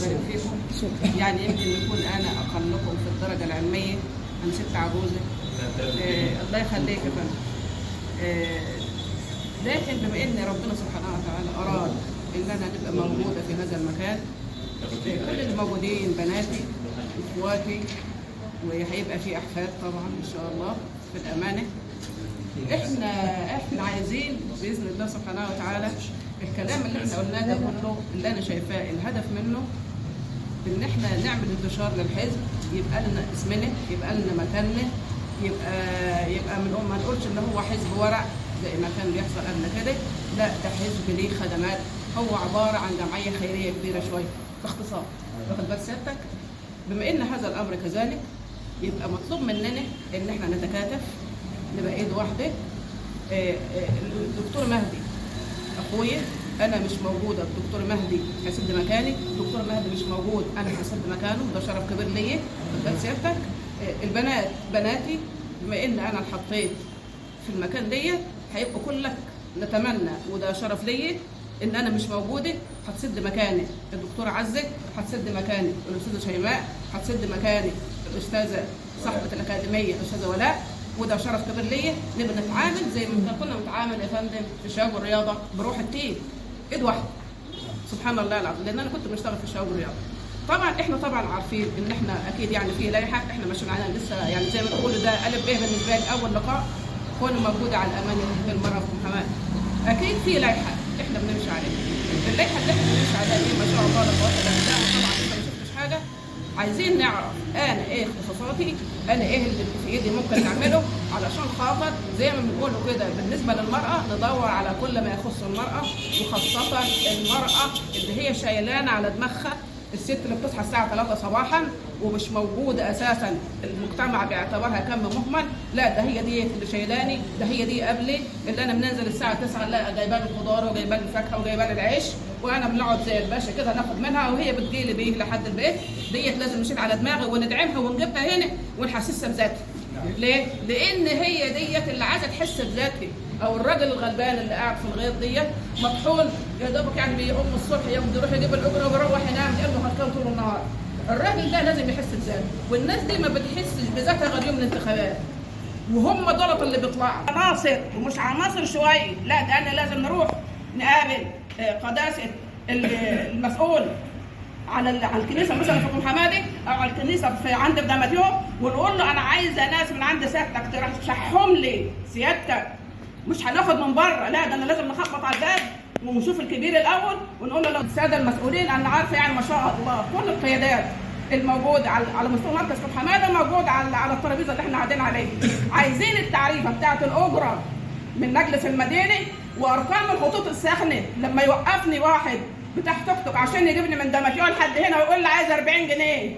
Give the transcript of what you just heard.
يبارك فيكم. يعني يمكن يكون انا اقلكم في الدرجة العلمية، انا ست عجوزه. الله يخليك يا فندم. لكن بما ان ربنا سبحانه وتعالى اراد ان انا نبقى موجودة في هذا المكان، كل اللي موجودين بناتي واخواتي، وهيبقى في احفاد طبعا ان شاء الله في الامانة. احنا عايزين باذن الله سبحانه وتعالى الكلام اللي احنا قلناه ده كله اللي انا شايفاه الهدف منه ان احنا نعمل انتشار للحزب، يبقى لنا اسمنا، يبقى لنا مكاننا، يبقى من ما نقولش ان هو حزب ورق زي ما كان بيحصل قبل كده، لا ده حزب ليه خدمات، هو عبارة عن جمعية خيرية كبيرة شوية باختصار. واخد بال سيادتك؟ بما ان هذا الامر كذلك يبقى مطلوب مننا ان احنا نتكاتف، نبقى ايد واحدة. الدكتور مهدي اخويا، انا مش موجودة، الدكتور مهدي هيسد مكاني، الدكتور مهدي مش موجود انا هسد مكانه، ده شرف كبير ليا. واخد بال سيادتك؟ البنات بناتي، بما ان انا اتحطيت في المكان دي هيبقوا كلك نتمنى، وده شرف ليا ان انا مش موجودة هتسد مكاني الدكتورة عزه، هتسد مكاني الاستاذة شيماء، هتسد مكاني الاستاذة صاحبه الاكاديمية الاستاذة ولاء، وده شرف كبير ليا. نبقى نتعامل زي ما كنا بنتعامل يا فندم في الشباب والرياضة بروح التيم، ايد واحدة. سبحان الله العظيم، لان انا كنت بشتغل في الشباب والرياضة. طبعا احنا طبعا عارفين ان احنا اكيد يعني في لائحة احنا ماشيين عليها لسه، يعني زي ما تقولوا ده الف ب بالنسبة لي اول لقاء كون موجودة على الامانة للمراة في محمد. اكيد في لائحة احنا بنمشي عليها، اللائحة اللي احنا بنمشي عليها دي ما شاء الله لا قوة الا بالله. وطبعا لسه ما شفتش حاجة، عايزين نعرف انا ايه اختصاصاتي، انا ايه اللي في ايدي ممكن نعمله علشان خاطر زي ما بنقولوا كده بالنسبة للمراة ندور على كل ما يخص المراة، وخاصة المراة اللي هي شايلانه على دماغها، الست اللي بتصحى الساعة 3 صباحا ومش موجودة اساسا، المجتمع بيعتبرها كم مهمل، لا ده هي دي اللي شايلاني، ده هي دي قبلي اللي انا بننزل الساعة 9 لا جايبه لي الخضار وجايبه لي الفاكهة وجايبه لي العيش، وانا بنقعد زي الباشا كده ناخد منها وهي بتجيلي بيه لحد البيت. ديت لازم نشيل على دماغي وندعمها ونجيبها هنا ونحسسها بذاتها. ليه؟ لان هي ديت اللي عايزه تحس بذاتها، او الراجل الغلبان اللي قاعد في الغيط ديت مطحون يا دوبك، يعني بيقوم الصبح ياخد يروح يجيب الاجرة ويروح ينام لانه هلكان طول النهار. الراجل ده لازم يحس بذاته، والناس دي ما بتحسش بذاتها غير يوم الانتخابات، وهم دولت اللي بيطلعوا عناصر، ومش عناصر شوية، لا ده انا لازم نروح نقابل قداسة المسؤول على الكنيسة مثلا في ام حمادي، او على الكنيسة في عند دماتيو، ونقول له انا عايزه ناس من عند سيادتك ترشحهم لي سيادتك، مش هناخد من بره، لا ده انا لازم نخبط على الباب ونشوف الكبير الاول ونقول له لو السادة المسؤولين، انا عارفه يعني ما شاء الله كل القيادات الموجودة على مستوى مركز كفر حمادة موجود على الترابيزة اللي احنا قاعدين عليها. عايزين التعريفه بتاعه الاجرة من مجلس المدينة وارقام الخطوط الساخنة. لما يوقفني واحد بتاع توك توك عشان يجيبني من دماتيو لحد هنا ويقول لي عايز 40 جنيه،